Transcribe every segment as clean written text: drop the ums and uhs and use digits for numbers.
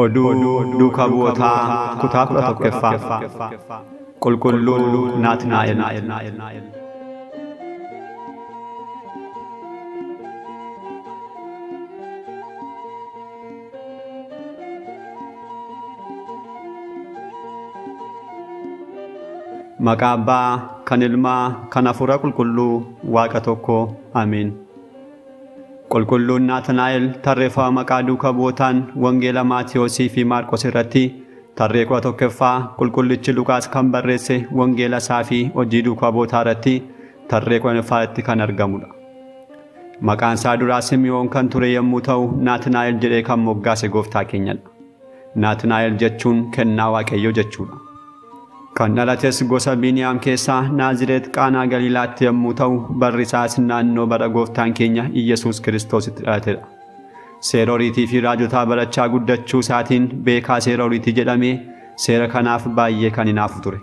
Oduu Duukaa Bu'ootaa kutaa 11ffaa Qulqulluu Naatnaa'el. Maqaa Abbaa kan Ilmaa kan Hafuura Qulqulluu Waaqa tokko Ameen. Qulqulluun Naatnaa'el tarreeffama maqaa duukaa bu'ootaan Wangeela Maatiyoosii fi Maarqos irratti tarree 11ffaa Qulqullichi Luqaas kan barreesse Wangeela isaa fi hojii duukaa bu'ootaa irratti tarree 10ffaa irratti kan argamudha. Maqaan isaa duraa Simi'oon kan ture yommuu ta'u Naatnaa'el jedhee kan moggaase gooftaa keenyadha. Naatnaa'el jechuun kennaa Waaqayyoo jechuudha. Kan dhalates gosa Biniyaam keessaa Naazireet Qaanaa Galiilaatti yommuu ta'u barri isaas naannoo bara gooftaan keenya Iyyasuus Kiristoositti dhalatedha. Seera Oriitii fi raajotaa barachaa guddachuu isaatiin beekaa seera Oriitii jedhamee seera kanaaf baay'ee kan hinaafu ture.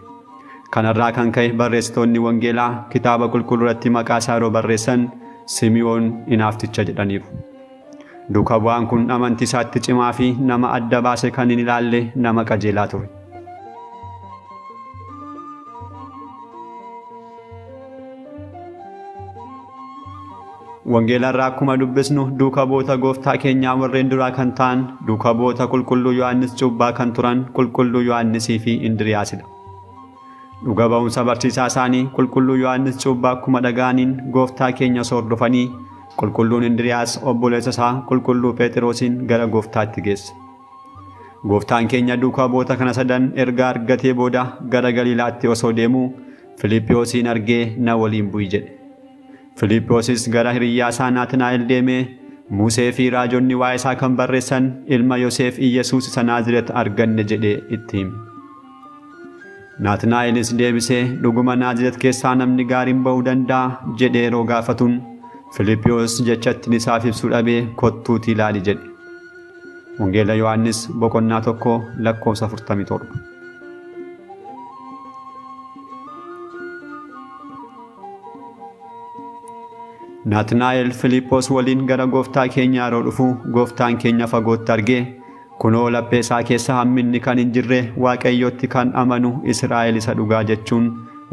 Kanarraa kan ka'e barreessitoonni Wangeelaa kitaaba qulqulluu irratti maqaa isaa yeroo barreessan Simi'oon hinaafticha jedhaniiru. Duukaa bu'aan kun amantii isaatti cimaa fi nama adda baase kan hin ilaalle nama qajeelaa ture. Wangeela irraa akkuma dubbisnu duukaa bu'oota gooftaa keenyaa warreen duraa kan ta'an duukaa bu'oota Qulqulluu Yohaannis Cuuphaa kan turan Qulqulluu Yohaannisii fi Indiriyaasidha. Dhuga ba'umsa barsiisaa isaanii Qulqulluu Yohaannis Cuuphaa akkuma dhaga'aniin gooftaa keenya osoo hordofanii Qulqulluun Indiriyaas obboleessa isaa Qulqulluu Phexrosiin gara gooftaatti geesse. Gooftaan keenya duukaa bu'oota kana sadan erga argatee booda gara Galiilaatti osoo deemuu Filiiphoosiin argee na waliin bu'i jedhe. Filiiphoosis gara hiriyyaa isaa Naatnaa'el deemee Musee fi raajonni waa'ee isaa kan barreessan ilma Yoseef Iyyasuus isa Naazireet arganne jedhee itti hime. Naatnaa'elis deebisee dhuguma Naazireet keessaa namni gaariin ba'uu danda'a jedhee yeroo gaafatuun Filiiphoos jecha ittiin isaaf ibsuu dhabee kottuutii ilaali jedhe. Wangeela Yohaannis boqonnaa 1 lakkoofsa 47. Naatnaa'el Filiiphoos waliin gara gooftaa keenyaa yeroo dhufu gooftaan keenya fagootti argee kunoo laphee isaa keessa hamminni kan hin jirre Waaqayyotti kan amanu Israa'el isa dhugaa jechuun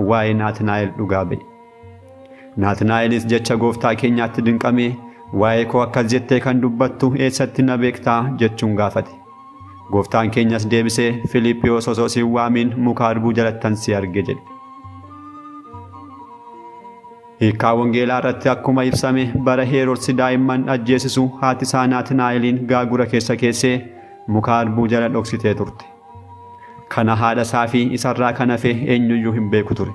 waa'ee Naatnaa'el dhugaa ba'e. Naatnaa'elis jecha gooftaa keenyaatti dinqamee waa'ee koo akkas jettee kan dubbattu eessatti na beektaa jechuun gaafate. Gooftaan keenyas deebisee Filiiphoos osoo si hin waamin muka harbuu jalattan si arge jedhe. Hiikkaa Wangeelaa irratti akkuma ibsame bara Heroodsi daa'imman ajjeesisu haati isaa Naatnaa'eliin gaagura keessa keessee muka harbuu jala dhoksitee turte. Kana haadha isaa fi isarraa kan hafe eenyuyyuu hin beeku ture.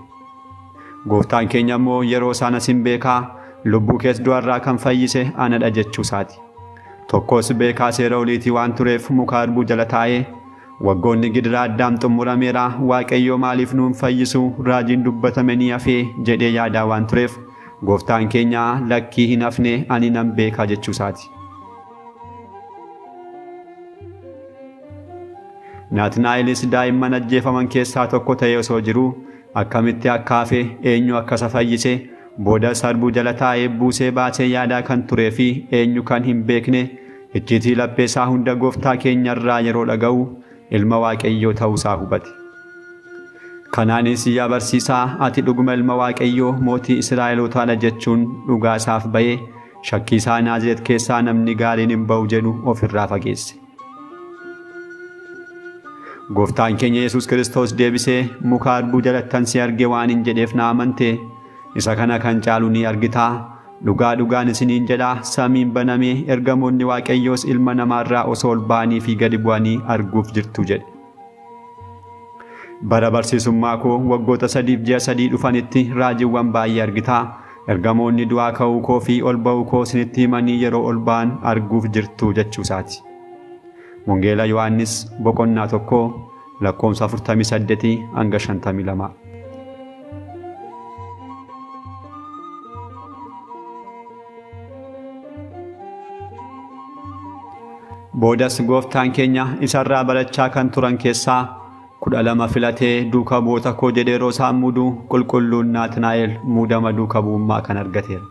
Gooftaan keenya immoo yeroo sana sin beekaa lubbuu kees du'arraa kan fayyise anadha jechuu isaati. Tokkos beekaa seera oliitii waan tureef muka harbuu jala taa'ee waggoonni gidiraa Addaam xumurameera Waaqayyoo maaliif nuun fayyisu raajiin dubbatame ni hafee jedhee yaadaa waan tureef gooftaan keenya lakkii hin hafne ani nan beekaa jechuu isaati. Naatnaa'elis daa'imman ajjeefaman keessaa tokko ta'ee osoo jiruu akkamitti akka hafe eenyu akka isa fayyise boodas harbuu jala taa'ee buusee baasee yaadaa kan turee fi eenyu kan hin beekne icciitii laphee isaa hunda gooftaa keenyarraa yeroo dhaga'u ilma Waaqayyoo ta'uusaa hubate. Kanaanis yaa barsiisaa ati dhuguma ilma Waaqayyoo mootii Israa'elootaadha jechuun dhugaa isaaf ba'ee shakkii isaa Naazireet keessaa namni gaariin hin ba'u jedhu ofirraa fageesse. Gooftaan keenya Yesuus Kiristoos deebisee muka harbuu jalattan si arge waan hin jedheef na amante isa kana kan caalu ni argitaa dhugaa dhugaan isiniin jedhaa samiin banamee ergamoonni Waaqayyoos ilma namaarraa osoo ol ba'anii fi gadi bu'anii arguuf jirtu jedhe. Bara barsiisummaa koo waggoota 3 fi ji'a 3 dhufanitti raajiiwwan baay'ee argitaa ergamoonni du'aa ka'uu koo fi ol ba'uu koo isinitti himanii yeroo ol ba'an arguuf jirtu jechuu isaati. Wangeela Yohaannis boqonnaa 1 lakkoofsa 48 hanga 52. Boodas gooftaan keenya isarraa barachaa kan turan keessaa 12 filatee duuka bu'oota koo jedhee yeroo isaan muudu qulqulluun Naatnaa'el muudama duuka bu'ummaa kan argateera.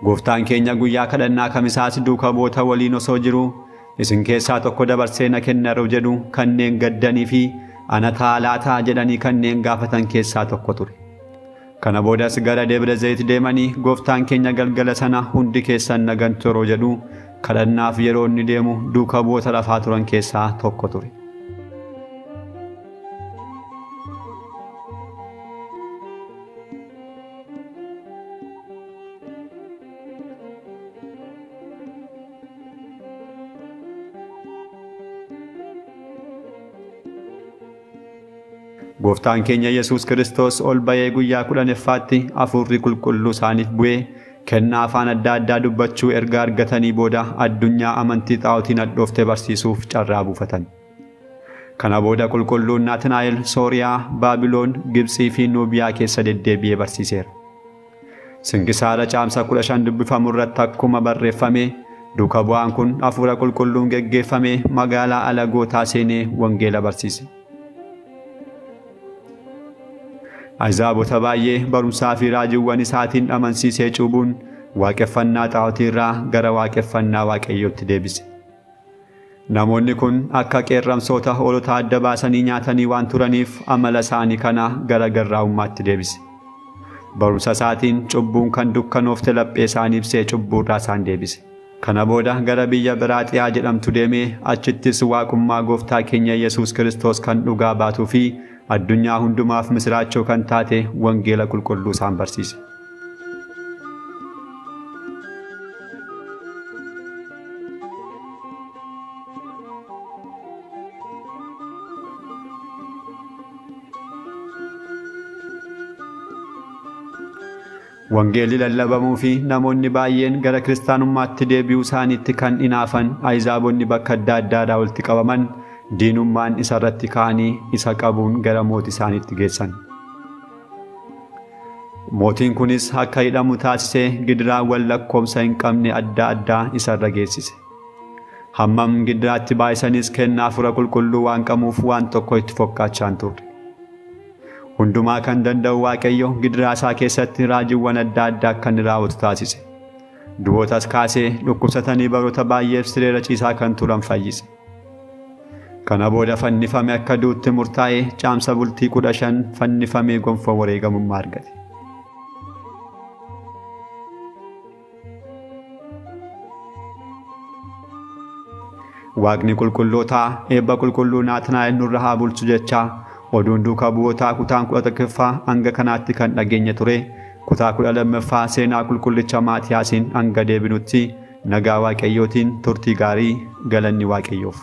Gooftaan keenya guyyaa kadhannaa kamisaas duuka bu'oota waliin osoo jiru isin keessaa tokko dabarsee na kenna yeroo jedhu kanneen gaddanii fi ana taalaataa jedhanii kanneen gaafatan keessaa tokko ture. Kana boodas gara Debre Zayit deemanii gooftaan keenya galgala sana hundi keessan na gantu yeroo jedhu kadhannaaf yeroo inni deemu duuka bu'oota lafaa turan keessaa tokko ture. Gooftaan keenya Yesuus Kiristoos ol ba'ee guyyaa 10ffaatti hafuurri qulqulluu isaaniif bu'ee kennaa afaan adda addaa dubbachuu erga argatanii booda addunyaa amantii xaa'ootiin hadhooftee barsiisuuf carraa buufatan. Kana booda qulqulluun Naatnaa'el Sooriyaa, Baabiloon, Gibxii fi Nuubiyaa keessa deddeebi'ee barsiiseera. Sinkisaara caamsa 15 dubbifamu irratti akkuma barreeffame duuka bu'aan kun hafuura qulqulluun geggeeffame magaalaa Alagootaa seenee wangeela barsiise. Azaabota baay'ee barumsaa fi raajiiwwan isaatiin amansiisee cuubuun waaqeffannaa xaa'ootii irraa gara waaqeffannaa waaqayyootti deebise. Namoonni kun akka qeerramsoota hoolota adda baasanii nyaatanii waan turaniif amala isaanii kana gara garraa'ummaatti deebise. Barumsa isaatiin cubbuun kan dukkanoofte laphee isaanii ibsee cubbuurraa isaan deebise. Kana booda gara biyya Biraaxiyaa jedhamtu deemee achittis waaqummaa gooftaa keenya Yesuus Kiristoos kan dhugaa baatuu fi addunyaa hundumaaf misiraachoo kan taate wangeela qulqulluu isaan barsiise. Wangeelli lallabamuu fi namoonni baay'een gara kiristaanummaatti deebi'uu isaaniitti kan hinaafan ahizaabonni bakka adda addaadhaa walitti qabaman diinummaan isarratti ka'anii isa qabuun gara mootii isaaniitti geessan. Mootiin kunis akka hidhamu taasisee gidiraawwan lakkoomsa hin qabne adda addaa isarra geessise. Hammam gidiraatti baay'isanis kennaa hafuura qulqulluu waan qabuuf waan tokko itti fokkaachaa hin turre. Hundumaa kan danda'u Waaqayyo gidiraa isaa keessatti raajiiwwan adda addaa akka inni raawwatu taasise. Du'ootas kaasee dhukkubsatanii baroota baay'eef sireera ciisaa kan turan fayyise. Kana booda fannifame akka duutti murtaa'ee caamsa bultii 15 fannifamee gonfoo wareegamummaa argate. Waaqni qulqullootaa eebba qulqulluu Naatnaa'el nurra haa bulchu jechaa oduun duuka bu'ootaa kutaan 11ffaa hanga kanaatti kan dhageenye ture. Kutaa 12ffaa seenaa qulqullicha Maatiyaasiin hanga deebinutti nagaa Waaqayyootiin turtii gaarii, galanni Waaqayyoof.